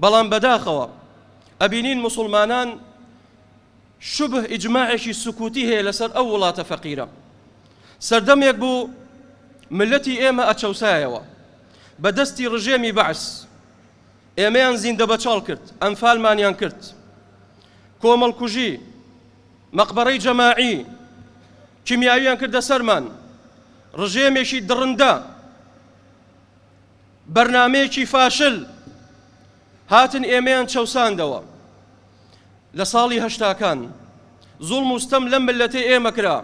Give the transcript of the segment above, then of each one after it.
بەڵام بەداخەوە ئەبینین موسڵمانان شوبه ئیجماعێکی سکوتی هەیە لەسەر ئەو وڵاتە فەقیرە. سەردەمێک بوو مللەتی ئێمە ئەچەوسایەوە بە دەستی ڕژێمی بەعس، ئێمەیان زیندەبەچاڵ کرد، ئەنفالمانیان کرد، کۆمەڵکوژی، مەقبەرەی جەماعی، کیمیاویان کردە سەرمان، ڕژێمێکی دڕندە، بەرنامەیەکی فاشل هاتن ئێمەیان چەوساندەوە. لە ساڵی هەشتاکان زوڵم و ستەم لەم مللەتەی ئێمە کرا،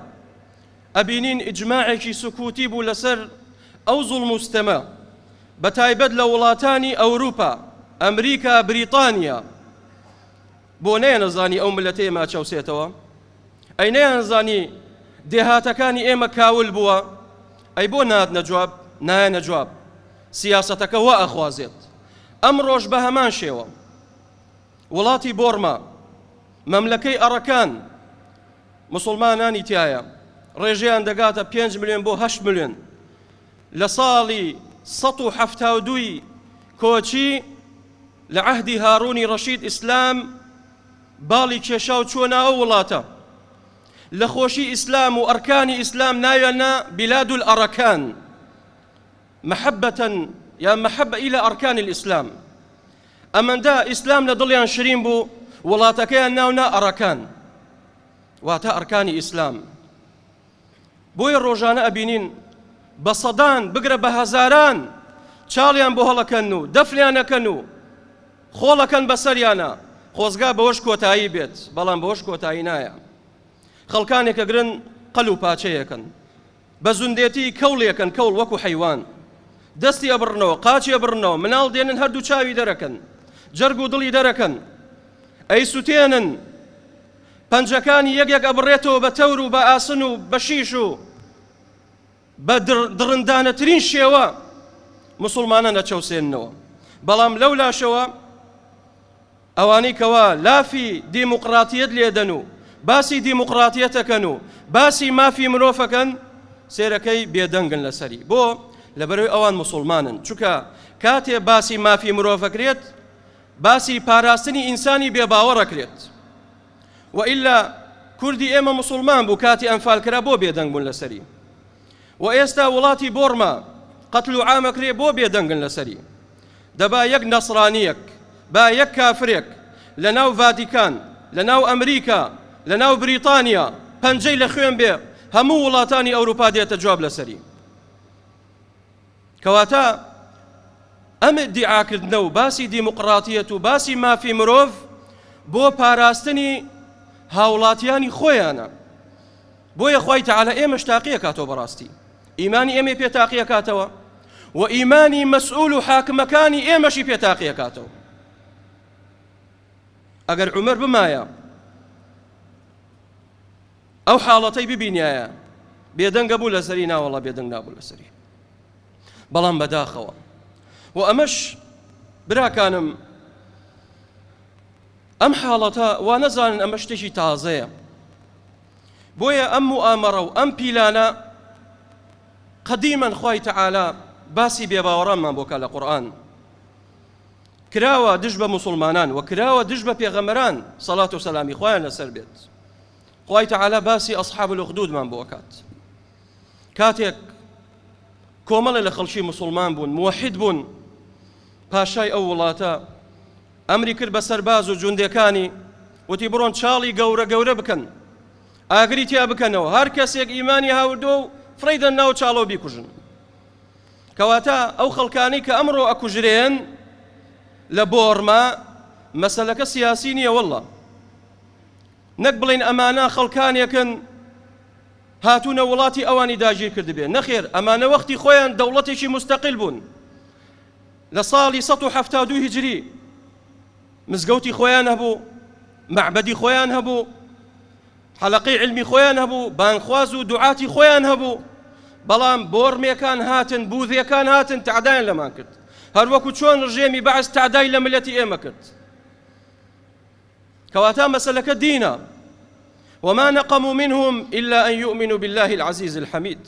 ئەبینین ئیجماعێکی سکوتی بوو لەسەر ئەو زوڵم و ستەمە، بەتایبەت لە وڵاتانی ئەوروپا، ئەمریکا، بریتانیا. بۆ نەیانەزانی ئەو مللەتەی ئێمە ئەچەوسێتەوە؟ ئەی نەیانزانی دێهاتەکانی ئێمە کاول بووە؟ ئەی بۆ ناتنە جواب؟ نایەنە جواب. سیاسەتەکە وا ئەخوازێت. ئەمڕۆش بە هەمان شێوە. وڵاتی بۆرما، مەملەکەی ئەڕەکان، موسڵمانانی تیایە، ڕێژەیان دەگاتە 5 ملیۆن بۆ 8 ملیۆن. لە ساڵی 172 ی کۆچی لە عەهدی هاڕونی ڕەشید ئیسلام باڵی کێشا و چووە ناو ئەو وڵاتە. لە خۆشی ئیسلام و ئەرکانی ئیسلام ناویان نا بلاد الارکان محبة یا محبە الى ارکان الاسلام. ئەمەندە ئیسلام لە دڵیان شرین بوو وڵاتەکەیان ناو نا ئەڕەکان واتە ئەرکانی ئیسلام. بۆیە ڕۆژانە ئەبینین بە سەدان بگرە بە هەزاران چاڵیان بۆ هەڵەکەن و دەفریان ئەکەن و خۆڵەکەن بەسەریانە خۆزگا بەوەش کۆتایی بێت بەڵام بەوەش کۆتایی نایە خەڵکانێک ئەگرن قەل و پاچەیەکەن بە زوندێتی کەوڵیەکەن کەوڵ وەکو حەیوان دەستی ئەبڕنەوە قاچی ئەبڕنەوە مناڵ دێنن هەردوو چاوی دەرەکەن جەرگ و دڵی دەرەکەن ئەیسوتێنن پەنجەکانی یەک یەک ئەبڕێتەوە بە تەور و بە ئاسن و بە شیش و بە دڕندانەترین شێوە موسڵمانان ئەچەوسێننەوە بەڵام لەو لاشەوە ئەوانەی کەوا لافی دیموقڕاتیەت لێدەن و باسی دیموقڕاتیەتەکەن و باسی مافی مرۆفەکەن سێرەکەی بێدەنگن لەسەری بۆ لەبەرەوەی ئەوان مسلمانن چونکە کاتێ باسی مافی مرۆڤەکرێت باسی پاراستنی ئینسانی بێ باوەڕ ئەکرێت وئیلا کوردی ئێمە موسوڵمان بوو کاتی ئەنفال کرا بۆ بێدەنگ بوون لەسەری و ئێستا وڵاتی بۆرما قەتل و عام ئەکرێ بۆ بێدەنگن لەسەری دەبا یەک نەسرانیەک با یەک کافرێک لە ناو ڤاتیکان لە ناو ئەمریکا لە ناو بریتانیا پەنجەی لە خوێن بێ هەموو وڵاتانی ئەوروپا دێتە جواب لەسەری کەواتە ئەم ئیدیعاکردنە و باسی دیموقڕاتیەت و باسی مافی مرۆڤ بۆ پاراستنی هاوڵاتیانی خۆیانە. بۆیە خوای تەعالا ئێمەش تاقیەکاتەوە بەڕاستی ئیمانی ئێمەی پێ تاقیەکاتەوە و ئیمانی مەسئول و حاکمەکانی ئێمەشی پێ تاقیەکاتەوە. ئەگەر عومەر بمایە ئەو حاڵەتەی ببینیایە بێدەنگە بوو لەسەری ناوەڵا بێدەنگ نابوو لەسەری بەڵام بەداخەوە و ئەمەش براکانم ئەم حاڵەتە وا نەزانن ئەمە شتێکی تازەیە بۆیە ئەم موئامەڕە و ئەم پیلانە قەدیمەن خوای تەعالا باسی بێباوەڕانمان بۆ کا لە قورئان کراوە دژ بە موسڵمانان و کراوە دژ بە پێغەمبەران سەڵات و سەلامی خوایان لەسەر بێت خوای تەعالا باسی ئەصحاب الاخدودمان بۆ ئەکات کاتێک کۆمەڵێ لە خەڵکی موسڵمان بوون موحید بوون پاشای ئەو وڵاتە ئەمری کرد بە سەرباز و جوندەکانی وتی بڕۆن چاڵی گەورە گەورە بکەن ئاگری تیا بکەنەوە هەر کەسێک ئیمانی هاوردۆ و فڕیدەن ناو چاڵەوە بیکوژن کەواتە ئەو خەڵکانەی کە ئەمڕۆ ئەکوژرێن لە بۆرما مەسەلەکە سیاسی نییە واللە نەک بڵێن ئەمانە خەڵکانێکن هاتوونە وڵاتی ئەوانی داگیر کردبێ نەخێر ئەمانە وەختی خۆیان دەوڵەتێکی مستەقل بوون لە ساڵی 172 هجری مزگەوتی خۆیان هەبوو مەعبەدی خۆیان هەبوو حەلەقەی عیلمی خۆیان هەبوو، بانگخواز و دوعاتی خۆیان هەبوو، بەڵام بۆرمێکان هاتن، بوذیەکان هاتن تەعدایان لەمان کرد، هەروەکو چۆن ڕژێمی بەعس تەعدای لە ملەتی ئێمە کرد. کەواتە مەسەلەکە دینە. وما نقموا منهم إلا أن يؤمنوا بالله العزيز الحميد.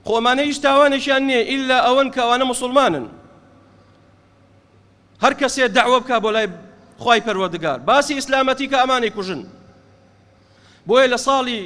خۆ ئەمانە هیچ تاوانێکیان نییە ئیلا ئەوەن کە ئەوانە موسڵمانن. هەر کەسێ دەعوە بکا بۆ لای خوای پەروەردگار باسی ئیسلامەتی کە ئەمانەی کوژن بۆیە لە ساڵی.